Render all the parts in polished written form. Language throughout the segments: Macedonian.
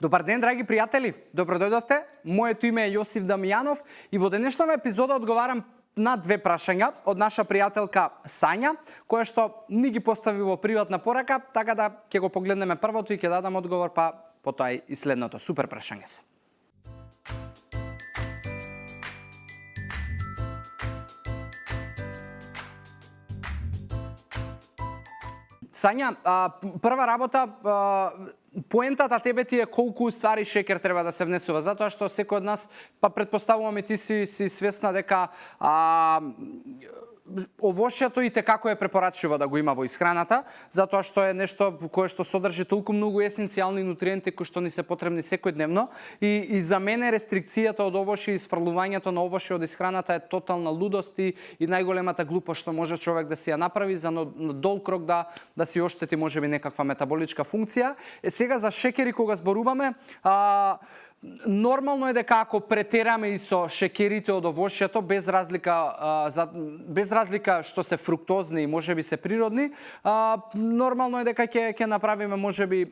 Добар ден, драги пријатели! Добро дојдовте. Моето име е Јосиф Дамјанов и во денешната епизода одговарам на две прашања од наша пријателка Сања, која што ни ги постави во приватна порака, така да ќе го погледнеме првото и ќе дадам одговор, па потоа и следното. Супер прашање се. Сања, прва работа, поентата тебе ти е колку ствари шекер треба да се внесува, затоа што секој од нас, па претпоставувам и ти си свесна дека овошјето и како е препорачливо да го има во исхраната, затоа што е нешто кое што содржи толку многу есенцијални нутриенти кои што ни се потребни секојдневно и за мене рестрикцијата од овошје и сфрлувањето на овошје од исхраната е тотална лудост и најголемата глупост што може човек да си ја направи за на долг рок да си оштети можеби некаква метаболичка функција. Сега за шекери кога зборуваме, нормално е дека ако претераме и со шекерите од овошјето, без разлика што се фруктозни и можеби се природни, нормално е дека ќе направиме можеби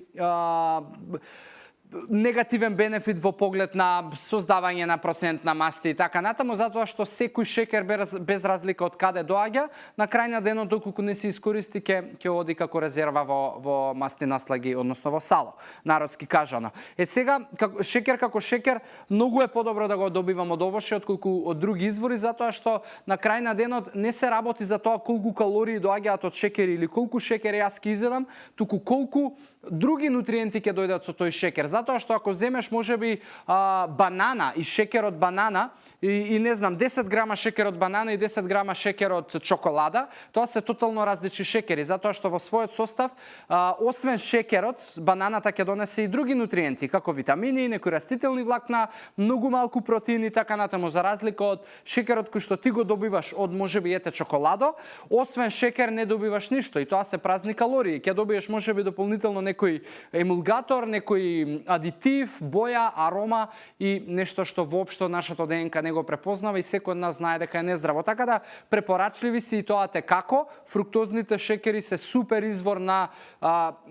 негативен бенефит во поглед на создавање на процент на масти и така натаму, затоа што секој шекер без разлика од каде доаѓа, на крај на денот доколку не се искористи ќе оди како резерва во масни наслаги, односно во сало, народски кажано. Сега шекер како шекер многу е подобро да го добивам од овошје отколку од други извори, затоа што на крај на денот не се работи за тоа колку калории доаѓаат од шекер или колку шекер јас ќе изедам, туку колку други нутриенти ќе дојдат со тој шекер. Затоа што ако земеш можеби банана и шекер од банана и не знам 10 грама шекер од банана и 10 грама шекер од чоколада, тоа се тотално различни шекери, затоа што во својот состав освен шекерот, бананата ќе донесе и други нутриенти, како витамини, некои растителни влакна, многу малку протеини и така натаму, за разлика од шекерот кој што ти го добиваш од можеби чоколадо, освен шекер не добиваш ништо и тоа се празни калории. Ќе добиеш можеби дополнително некој емулгатор, некој адитив, боја, арома и нешто што воопшто нашето ДНК не го препознава и секој од нас знае дека е нездраво. Така да препорачливи си и тоа те како. Фруктозните шекери се супер извор на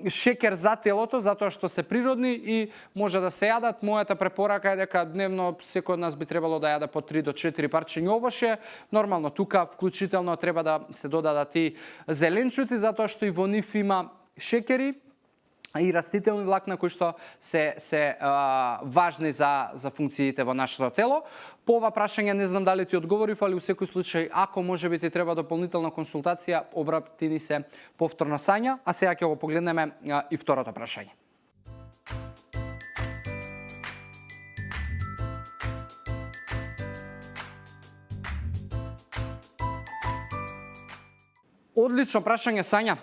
шекер за телото, затоа што се природни и може да се јадат. Мојата препорака е дека дневно секој од нас би требало да јаде по 3 до 4 парчиња овошје. Нормално тука вклучително треба да се додадат и зеленчуци, затоа што и во нив има шекери и растителни влакна кои што се важни за функциите во нашето тело. По ова прашање не знам дали ти одговорив, али у секој случај, ако можеби ти треба дополнителна консултација, обрати ни се повторно Сања, а сега ќе го погледнеме и второто прашање. Одлично прашање, Сања.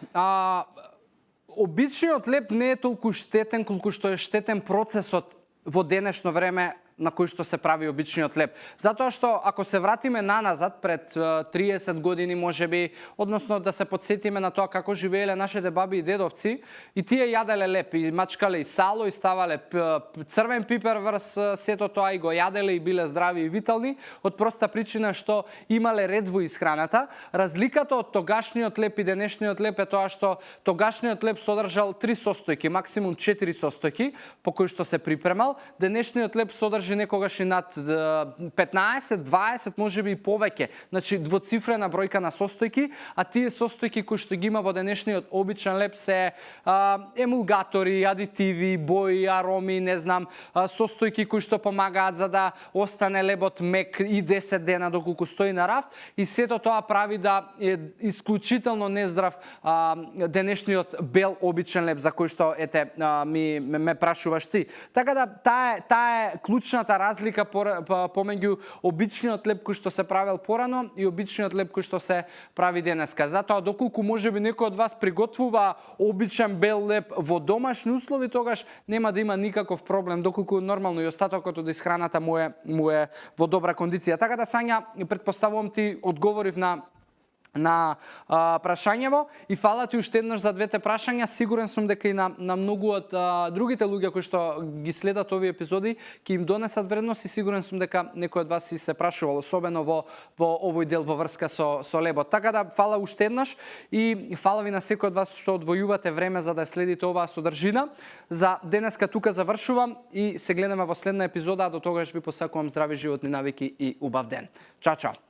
Обичниот леп не е толку штетен колку што е штетен процесот во денешно време на кој што се прави обичниот леп. Затоа што ако се вратиме наназад пред 30 години можеби, односно да се подсетиме на тоа како живееле нашите баби и дедовци, и тие јаделе леп, и мачкале и сало, и ставале црвен пипер врз сето тоа и го јаделе и биле здрави и витални, од проста причина што имале ред во исхраната. Разликата од тогашниот леп и денешниот леп е тоа што тогашниот леп содржал 3 состојки, максимум 4 состојки по кои што се припремал. Денешниот леп содржи некогаш и над 15, 20, можеби и повеќе. Значи двоцифрена бројка на состојки, а тие состојки кои што ги има во денешниот обичен леп се емулгатори, адитиви, бои, ароми, не знам, состојки кои што помагаат за да остане лебот мек и 10 дена доколку стои на рафт, и сето тоа прави да е исклучително нездрав денешниот бел обичен леп за кој што ме прашуваш ти. Така да таа е клучната разлика помеѓу обичниот леп кој што се правел порано и обичниот леп кој што се прави денеска. Затоа доколку можеби некој од вас приготвува обичен бел леп во домашни услови, тогаш нема да има никаков проблем, доколку нормално и остатокот од исхраната му е во добра кондиција. Така да, Сања, претпоставувам ти одговорив на на прашањево и фала ти уште еднаш за двете прашања. Сигурен сум дека и на многу од другите луѓе кои што ги следат овие епизоди ќе им донесат вредност и сигурен сум дека некој од вас си се прашувал, особено во овој дел во врска со лебот. Така да фала уште еднаш и фала ви на секој од вас што одвојувате време за да следите оваа содржина. За денеска тука завршувам и се гледаме во следна епизода, а до тогаш ви посакувам здрави животни навики и убав ден. Чао, чао.